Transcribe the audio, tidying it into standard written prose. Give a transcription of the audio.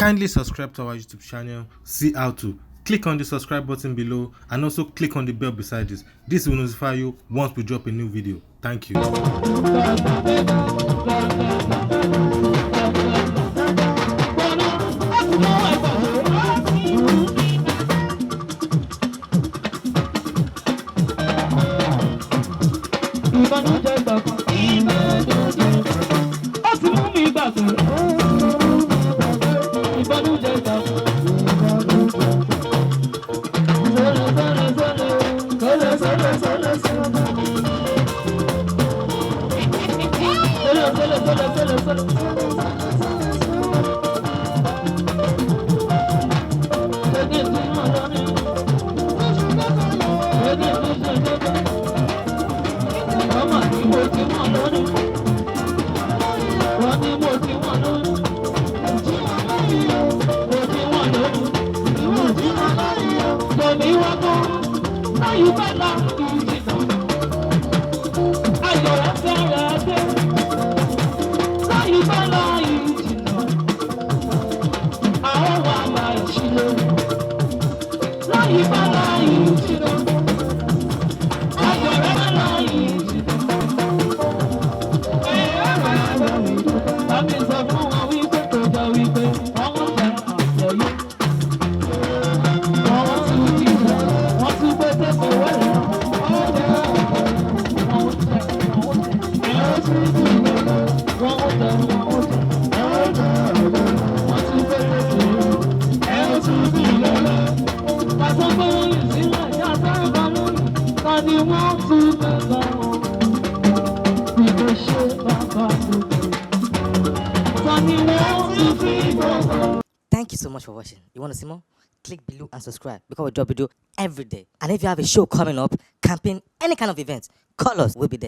Kindly subscribe to our YouTube channel, see how to. Click on the subscribe button below and also click on the bell beside this. This will notify you once we drop a new video. Thank you. Ìbànújẹ́ gbàgbọ́. Ìbànújẹ́. Ó ti mú mi gbàgbé. Ìbànújẹ́ gbàgbọ́. Sọ́lẹ̀ sọ́lẹ̀ sọ́lẹ̀ sọ́lẹ̀ sọ́lẹ̀ sọ́lẹ̀ sọ́lẹ̀ sọ́lẹ̀ sọ́lẹ̀ sọ́lẹ̀ sọ́lẹ̀. Ṣé kí n tún mọ̀ lọ́ní? Ṣé kí n tún ṣe jẹ́jẹ́? Ọmọ tí mo ti wọ̀n lónìí. Wọ́n ní mo ti wọ̀n lónìí. Mo ti wọ̀n lónìí. Tòmí wá kọ́, láyé bá la ìjìnà. Ayọ̀ rẹ̀ fẹ́rẹ̀ dé. Láyé bá la ìjìnà. Àwọn wà máa ṣílẹ̀. Láyé bá la ìjìnà. Ayọ̀ rẹ̀ bá la ìjìnà. Bàbí sọ fún wọn wípé tó jọ wípé wọ́n ń jẹ àjẹyó. Wọ́n tún ti jẹ, wọ́n tún gbé tẹ́kọ̀ọ́ wẹ̀rẹ̀. Wọ́n jẹ, wọ́n jẹ, wọ́n jẹ. Wọ́n tún ti jẹ, wọ́n jẹ, wọ́n jẹ. Wọ́n tún gbé tẹ́kọ̀ọ́ wẹ̀rẹ̀. Wọ́n tún ti jẹ. Pàṣẹ pé wọ́n yìí sílẹ̀ yá sáré bá lóyún. Ta ni wọ́n tún gbé lọ? Bí kò ṣe bàbá lókè. Ta ni wọ́n tún fi gbọ́ngàn? Thank you so much for watching. You want to see more? Click below and subscribe because we drop video every day. And if you have a show coming up, campaign, any kind of event, call us. We'll be there.